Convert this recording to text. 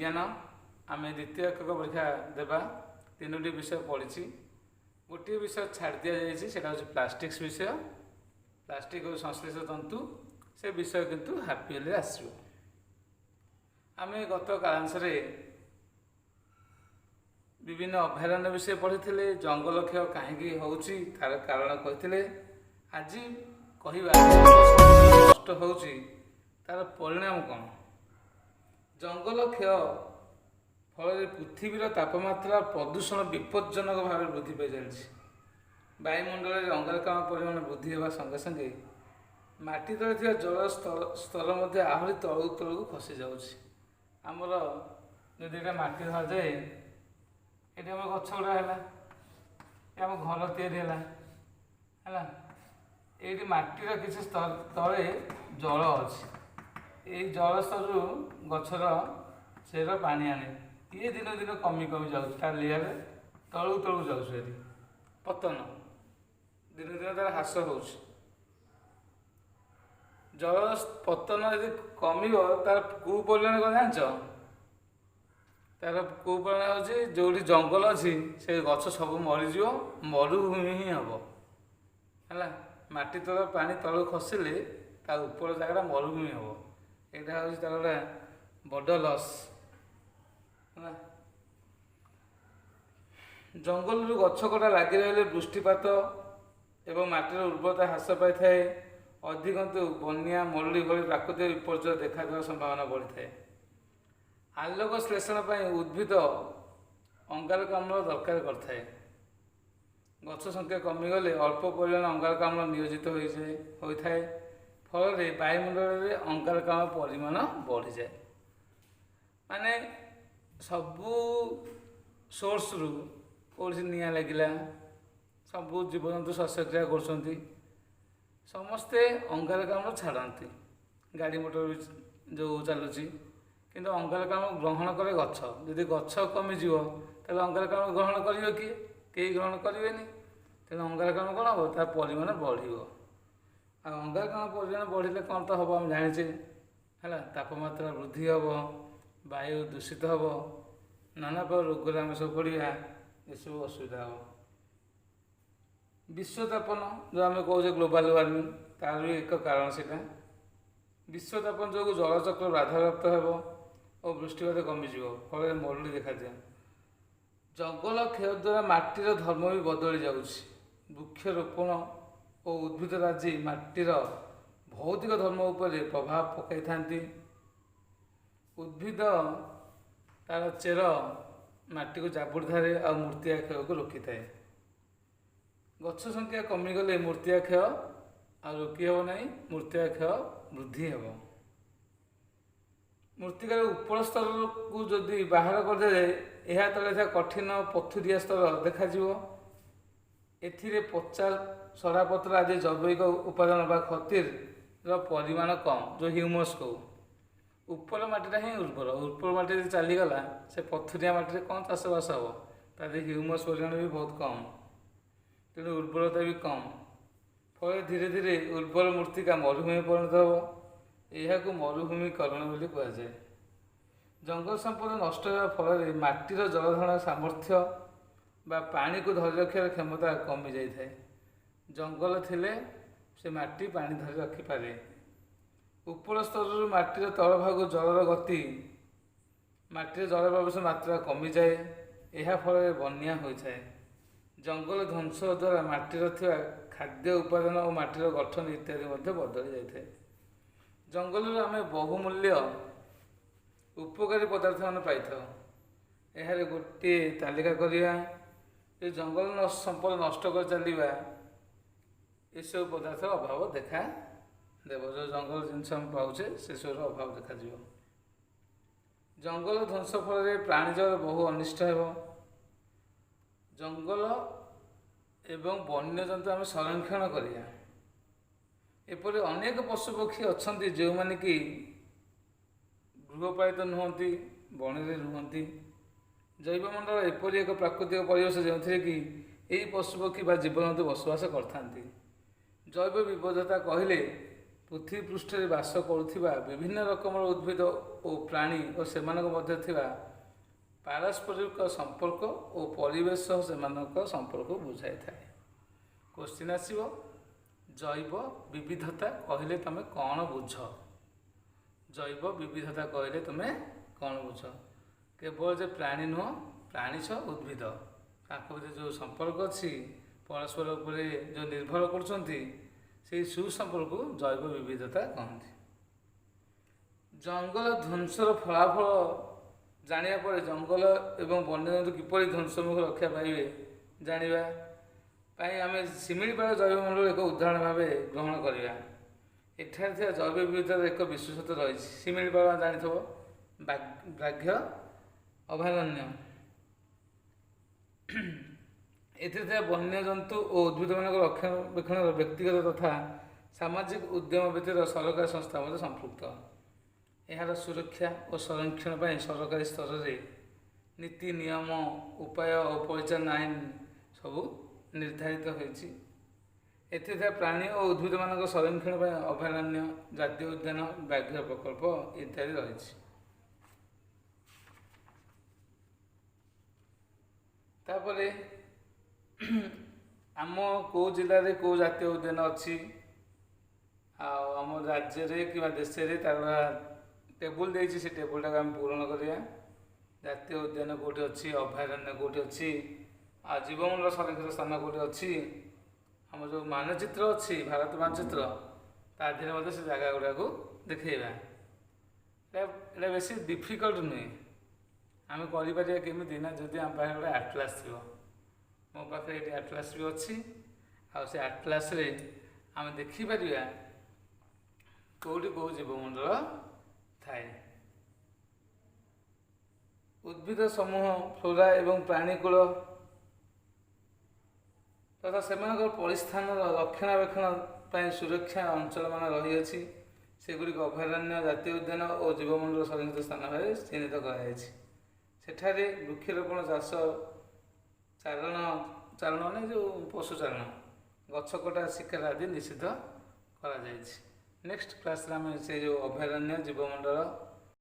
ବିଜ୍ଞାନ। ଆମେ ଦ୍ୱିତୀୟ ଏକକ ପରୀକ୍ଷା ଦେବା। ତିନୋଟି ବିଷୟ ପଡ଼ିଛି, ଗୋଟିଏ ବିଷୟ ଛାଡ଼ି ଦିଆଯାଇଛି, ସେଇଟା ହେଉଛି ପ୍ଲାଷ୍ଟିକ୍ସ ବିଷୟ। ପ୍ଲାଷ୍ଟିକ୍ ଓ ସଂଶ୍ଳିଷ୍ଟ ତନ୍ତୁ, ସେ ବିଷୟ କିନ୍ତୁ ହାଫ୍ ଇୟର୍ଲିରେ ଆସିବ। ଆମେ ଗତ କାଳାଂଶରେ ବିଭିନ୍ନ ଅଭୟାରଣ୍ୟ ବିଷୟ ପଢ଼ିଥିଲେ, ଜଙ୍ଗଲ କ୍ଷୟ କାହିଁକି ହେଉଛି ତାର କାରଣ କହିଥିଲେ। ଆଜି କହିବା ନଷ୍ଟ ହେଉଛି ତାର ପରିଣାମ କ'ଣ। ଜଙ୍ଗଲ କ୍ଷୟ ଫଳରେ ପୃଥିବୀର ତାପମାତ୍ରା, ପ୍ରଦୂଷଣ ବିପଜ୍ଜନକ ଭାବେ ବୃଦ୍ଧି ପାଇଚାଲିଛି। ବାୟୁମଣ୍ଡଳରେ ଅଙ୍ଗାରକାମ୍ଳ ପରିମାଣ ବୃଦ୍ଧି ହେବା ସଙ୍ଗେ ସଙ୍ଗେ ମାଟି ତଳେ ଥିବା ଜଳ ସ୍ତର ମଧ୍ୟ ଆହୁରି ତଳକୁ ତଳକୁ ଖସି ଯାଉଛି। ଆମର ଯଦି ଏଇଟା ମାଟି ଧରାଯାଏ, ଏଠି ଆମ ଗଛ ଗୁଡ଼ା ହେଲା, ଏ ଆମ ଘର ତିଆରି ହେଲା ହେଲା ଏଇଠି ମାଟିର କିଛି ସ୍ତର ତଳେ ଜଳ ଅଛି। ଏଇ ଜଳ ସ୍ତରରୁ ଗଛର ଚେର ପାଣି ଆଣେ। ଇଏ ଦିନ ଦିନ କମି କମି ଯାଉଛି, ତା ଲେୟାର ତଳକୁ ତଳକୁ ଯାଉଛି। ଏଠି ପତନ ଦିନ ଦିନ ତାର ହ୍ରାସ ହେଉଛି। ଜଳ ପତନ ଯଦି କମିବ, ତାର କୁପରିଣାମ କ'ଣ ଜାଣିଛ? ତାର କୁପରିଣାମ ହେଉଛି, ଯେଉଁଠି ଜଙ୍ଗଲ ଅଛି ସେ ଗଛ ସବୁ ମରିଯିବ, ମରୁଭୂମି ହିଁ ହେବ। ହେଲା, ମାଟି ତଳ ପାଣି ତଳକୁ ଖସିଲେ ତା ଉପର ଜାଗାଟା ମରୁଭୂମି ହେବ। ଏଇଟା ହେଉଛି ତାର ଗୋଟେ ବଡ଼ ଲସ୍। ହେଲା, ଜଙ୍ଗଲରୁ ଗଛ କଟା ଲାଗି ରହିଲେ ବୃଷ୍ଟିପାତ ଏବଂ ମାଟିର ଉର୍ବରତା ହ୍ରାସ ପାଇଥାଏ। ଅଧିକନ୍ତୁ ବନ୍ୟା, ମରୁଡ଼ି ଭଳି ପ୍ରାକୃତିକ ବିପର୍ଯ୍ୟୟ ଦେଖାଦେବାର ସମ୍ଭାବନା ବଢ଼ିଥାଏ। ଆଲୋକ ଶ୍ଳେଷଣ ପାଇଁ ଉଦ୍ଭିଦ ଅଙ୍ଗାରକାମ୍ଳ ଦରକାର କରିଥାଏ। ଗଛ ସଂଖ୍ୟା କମିଗଲେ ଅଳ୍ପ ପରିମାଣ ଅଙ୍ଗାରକାମ୍ଳ ନିୟୋଜିତ ହୋଇଥାଏ। ଫଳରେ ବାୟୁମଣ୍ଡଳରେ ଅଙ୍ଗାରକାମ୍ଳ ପରିମାଣ ବଢ଼ିଯାଏ। ମାନେ ସବୁ ସୋର୍ସରୁ, କେଉଁଠି ନିଆଁ ଲାଗିଲା, ସବୁ ଜୀବଜନ୍ତୁ ଶ୍ୱାସକ୍ରିୟା କରୁଛନ୍ତି, ସମସ୍ତେ ଅଙ୍ଗାରକାମ୍ଳ ଛାଡ଼ନ୍ତି, ଗାଡ଼ି ମଟର ବି ଯେଉଁ ଚାଲୁଛି। କିନ୍ତୁ ଅଙ୍ଗାରକାମ୍ଳ ଗ୍ରହଣ କରେ ଗଛ। ଯଦି ଗଛ କମିଯିବ, ତାହେଲେ ଅଙ୍ଗାରକାମ୍ଳ ଗ୍ରହଣ କରିବ କିଏ? କେହି ଗ୍ରହଣ କରିବେନି। ତେଣୁ ଅଙ୍ଗାରକାମ୍ଳ କ'ଣ ହେବ? ତା ପରିମାଣ ବଢ଼ିବ। ଆଉ ଅଙ୍ଗାରକାମ୍ଳ ପରିମାଣ ବଢ଼ିଲେ କ'ଣ ତ ହେବ ଆମେ ଜାଣିଛେ। ହେଲା, ତାପମାତ୍ରା ବୃଦ୍ଧି ହେବ, ବାୟୁ ଦୂଷିତ ହେବ, ନାନା ପ୍ରକାର ରୋଗରେ ଆମେ ସବୁ ପଡ଼ିବା, ଏସବୁ ଅସୁବିଧା ହେବ। ବିଶ୍ୱତାପନ ଯେଉଁ ଆମେ କହୁଛେ, ଗ୍ଲୋବାଲ୍ ୱାର୍ମିଂ, ତାର ବି ଏକ କାରଣ ସେଇଟା। ବିଶ୍ୱତାପନ ଯୋଗୁଁ ଜଳଚକ୍ର ବାଧାପ୍ରାପ୍ତ ହେବ ଓ ବୃଷ୍ଟିପାତ କମିଯିବ, ଫଳରେ ମରୁଡ଼ି ଦେଖାଦିଏ। ଜଙ୍ଗଲ କ୍ଷୟ ଦ୍ୱାରା ମାଟିର ଧର୍ମ ବି ବଦଳି ଯାଉଛି। ବୃକ୍ଷରୋପଣ ଓ ଉଦ୍ଭିଦ ରାଜି ମାଟିର ଭୌତିକ ଧର୍ମ ଉପରେ ପ୍ରଭାବ ପକାଇଥାନ୍ତି। ଉଦ୍ଭିଦ ତାର ଚେର ମାଟିକୁ ଜାବୁଡ଼ି ଧରେ ଆଉ ମୃତ୍ତିକା କ୍ଷୟକୁ ରୋକିଥାଏ। ଗଛ ସଂଖ୍ୟା କମିଗଲେ ମୃତ୍ତିକା କ୍ଷୟ ଆଉ ରୋକି ହେବ ନାହିଁ, ମୃତ୍ତିକା କ୍ଷୟ ବୃଦ୍ଧି ହେବ। ମୃତ୍ତିକାର ଉପର ସ୍ତରକୁ ଯଦି ବାହାର କରିଦେଲେ, ଏହା ତଳେ ଥିବା କଠିନ ପଥୁରିଆ ସ୍ତର ଦେଖାଯିବ। ଏଥିରେ ପଚା ସଢ଼ାପତ୍ର ଆଦି ଜୈବିକ ଉପାଦାନ ବା ଖତିର ପରିମାଣ କମ୍, ଯେଉଁ ହ୍ୟୁମସ୍ କହୁ। ଉପର ମାଟିଟା ହିଁ ଉର୍ବର। ଉପର ମାଟି ଯଦି ଚାଲିଗଲା, ସେ ପଥୁରିଆ ମାଟିରେ କ'ଣ ଚାଷବାସ ହେବ? ତା ଦେହରେ ହ୍ୟୁମସ୍ ପରିମାଣ ବି ବହୁତ କମ୍, ତେଣୁ ଉର୍ବରତା ବି କମ୍। ଫଳରେ ଧୀରେ ଧୀରେ ଉର୍ବର ମୃତ୍ତିକା ମରୁଭୂମି ପରିଣତ ହେବ। ଏହାକୁ ମରୁଭୂମିକରଣ ବୋଲି କୁହାଯାଏ। ଜଙ୍ଗଲ ସମ୍ପଦ ନଷ୍ଟ ହେବା ଫଳରେ ମାଟିର ଜଳଧାରଣ ସାମର୍ଥ୍ୟ ବା ପାଣିକୁ ଧରି ରଖିବାର କ୍ଷମତା କମିଯାଇଥାଏ। ଜଙ୍ଗଲ ଥିଲେ ସେ ମାଟି ପାଣି ଧରି ରଖିପାରେ। ଉପର ସ୍ତରରୁ ମାଟିର ତଳ ଭାଗକୁ ଜଳର ଗତି, ମାଟିରେ ଜଳ ପ୍ରବେଶ ମାତ୍ରା କମିଯାଏ। ଏହା ଫଳରେ ବନ୍ୟା ହୋଇଥାଏ। ଜଙ୍ଗଲ ଧ୍ୱଂସ ଦ୍ୱାରା ମାଟିର ଥିବା ଖାଦ୍ୟ ଉପାଦାନ ଓ ମାଟିର ଗଠନ ଇତ୍ୟାଦି ମଧ୍ୟ ବଦଳି ଯାଇଥାଏ। ଜଙ୍ଗଲରୁ ଆମେ ବହୁମୂଲ୍ୟ ଉପକାରୀ ପଦାର୍ଥ ମାନ ପାଇଥାଉ। ଏହାର ଗୋଟିଏ ତାଲିକା କରିବା। ଏ ଜଙ୍ଗଲ ସମ୍ପଦ ନଷ୍ଟ କରି ଚାଲିବା, ଏସବୁ ପଦାର୍ଥର ଅଭାବ ଦେଖା ଦେବ। ଯେଉଁ ଜଙ୍ଗଲ ଜିନିଷ ଆମେ ପାଉଛେ, ସେସବୁର ଅଭାବ ଦେଖାଯିବ। ଜଙ୍ଗଲ ଧ୍ୱଂସ ଫଳରେ ପ୍ରାଣୀଜଗତ ବହୁ ଅନିଷ୍ଟ ହେବ। ଜଙ୍ଗଲ ଏବଂ ବନ୍ୟଜନ୍ତୁ ଆମେ ସଂରକ୍ଷଣ କରିବା। ଏପରି ଅନେକ ପଶୁପକ୍ଷୀ ଅଛନ୍ତି, ଯେଉଁମାନେ କି ଗୃହପାଳିତ ନୁହନ୍ତି, ବଣରେ ରୁହନ୍ତି। ଜୈବମଣ୍ଡଳ ଏପରି ଏକ ପ୍ରାକୃତିକ ପରିବେଶ, ଯେଉଁଥିରେ କି ଏହି ପଶୁପକ୍ଷୀ ବା ଜୀବଜନ୍ତୁ ବସବାସ କରିଥାନ୍ତି। ଜୈବ ବିବିଧତା କହିଲେ ପୃଥିବୀ ପୃଷ୍ଠରେ ବାସ କରୁଥିବା ବିଭିନ୍ନ ରକମର ଉଦ୍ଭିଦ ଓ ପ୍ରାଣୀ ଓ ସେମାନଙ୍କ ମଧ୍ୟରେ ଥିବା ପାରସ୍ପରିକ ସମ୍ପର୍କ ଓ ପରିବେଶ ସହ ସେମାନଙ୍କ ସମ୍ପର୍କ ବୁଝାଇଥାଏ। କୋଶ୍ଚିନ୍ ଆସିବ, ଜୈବ ବିବିଧତା କହିଲେ ତୁମେ କ'ଣ ବୁଝ? ଜୈବ ବିବିଧତା କହିଲେ ତୁମେ କ'ଣ ବୁଝ? କେବଳ ଯେ ପ୍ରାଣୀ ନୁହଁ, ପ୍ରାଣୀ ସହ ଉଦ୍ଭିଦ ତାଙ୍କ ଭିତରେ ଯେଉଁ ସମ୍ପର୍କ ଅଛି, ପରସ୍ପର ଉପରେ ଯେଉଁ ନିର୍ଭର କରୁଛନ୍ତି, ସେଇ ସୁସମ୍ପର୍କକୁ ଜୈବ ବିବିଧତା କହନ୍ତି। ଜଙ୍ଗଲ ଧ୍ୱଂସର ଫଳାଫଳ ଜାଣିବା ପରେ ଜଙ୍ଗଲ ଏବଂ ବନ୍ୟଜନ୍ତୁ କିପରି ଧ୍ୱଂସମୁଖ ରକ୍ଷା ପାଇବେ ଜାଣିବା ପାଇଁ ଆମେ ଶିମିଳିପାଳ ଜୈବମଣ୍ଡଳ ଏକ ଉଦାହରଣ ଭାବେ ଗ୍ରହଣ କରିବା। ଏଠାରେ ଥିବା ଜୈବ ବିବିଧତାର ଏକ ବିଶେଷତ୍ୱ ରହିଛି। ଶିମିଳିପାଳ ଜାଣିଥିବ, ବ୍ୟାଘ୍ର ଅଭୟାରଣ୍ୟ। ଏଥିରେ ଥିବା ବନ୍ୟଜନ୍ତୁ ଓ ଉଦ୍ଭିଦମାନଙ୍କ ରକ୍ଷଣାବେକ୍ଷଣର ବ୍ୟକ୍ତିଗତ ତଥା ସାମାଜିକ ଉଦ୍ୟମ ବ୍ୟତୀତ ସରକାରୀ ସଂସ୍ଥା ମଧ୍ୟ ସମ୍ପୃକ୍ତ। ଏହାର ସୁରକ୍ଷା ଓ ସଂରକ୍ଷଣ ପାଇଁ ସରକାରୀ ସ୍ତରରେ ନୀତି, ନିୟମ, ଉପାୟ ଓ ପରିଚାଳନା ଆଇନ ସବୁ ନିର୍ଦ୍ଧାରିତ ହୋଇଛି। ଏଥିରେ ଥିବା ପ୍ରାଣୀ ଓ ଉଦ୍ଭିଦମାନଙ୍କ ସଂରକ୍ଷଣ ପାଇଁ ଅଭୟାରଣ୍ୟ, ଜାତୀୟ ଉଦ୍ୟାନ, ବ୍ୟାଘ୍ର ପ୍ରକଳ୍ପ ଇତ୍ୟାଦି ରହିଛି। ତାପରେ ଆମ କେଉଁ ଜିଲ୍ଲାରେ କେଉଁ ଜାତୀୟ ଉଦ୍ୟାନ ଅଛି ଆଉ ଆମ ରାଜ୍ୟରେ କିମ୍ବା ଦେଶରେ ତାର ଟେବୁଲ୍ ଦେଇଛି, ସେ ଟେବୁଲ୍ଟାକୁ ଆମେ ପୂରଣ କରିବା। ଜାତୀୟ ଉଦ୍ୟାନ କେଉଁଠି ଅଛି, ଅଭୟାରଣ୍ୟ କେଉଁଠି ଅଛି, ଆଉ ଜୀବମଣ୍ଡଳ ସଂରକ୍ଷିତ ସ୍ଥାନ କେଉଁଠି ଅଛି, ଆମ ଯେଉଁ ମାନଚିତ୍ର ଅଛି ଭାରତ ମାନଚିତ୍ର ତା ଦେହରେ ମଧ୍ୟ ସେ ଜାଗା ଗୁଡ଼ାକୁ ଦେଖେଇବା। ଏଇଟା ବେଶୀ ଡିଫିକଲ୍ଟ ନୁହେଁ, ଆମେ କରିପାରିବା। କେମିତି ନା ଯଦି ଆମ ପାଖରେ ଗୋଟେ ଆଟଲାସ୍ ଥିବ। ମୋ ପାଖରେ ଏଇଠି ଆଟଲାସ୍ ବି ଅଛି, ଆଉ ସେ ଆଟଲାସ୍ରେ ଆମେ ଦେଖିପାରିବା କେଉଁଠି କେଉଁ ଜୀବମଣ୍ଡଳ ଥାଏ। ଉଦ୍ଭିଦ ସମୂହ, ଫ୍ଲୋରା ଏବଂ ପ୍ରାଣୀକୂଳ ତଥା ସେମାନଙ୍କର ପରିସ୍ଥାନର ରକ୍ଷଣାବେକ୍ଷଣ ପାଇଁ ସୁରକ୍ଷା ଅଞ୍ଚଳମାନ ରହିଅଛି। ସେଗୁଡ଼ିକ ଅଭୟାରଣ୍ୟ, ଜାତୀୟ ଉଦ୍ୟାନ ଓ ଜୀବମଣ୍ଡଳ ସଂରକ୍ଷିତ ସ୍ଥାନ ଭାବେ ଚିହ୍ନିତ କରାଯାଇଛି। ସେଠାରେ ବୃକ୍ଷରୋପଣ, ଚାଷ, ଚାରଣ, ଚାରଣ ମାନେ ଯେଉଁ ପଶୁ ଚାରଣ, ଗଛ କଟା, ଶିକାର ଆଦି ନିଷିଦ୍ଧ କରାଯାଇଛି। ନେକ୍ସଟ କ୍ଲାସ୍ରେ ଆମେ ସେ ଯେଉଁ ଅଭୟାରଣ୍ୟ, ଜୀବମଣ୍ଡଳ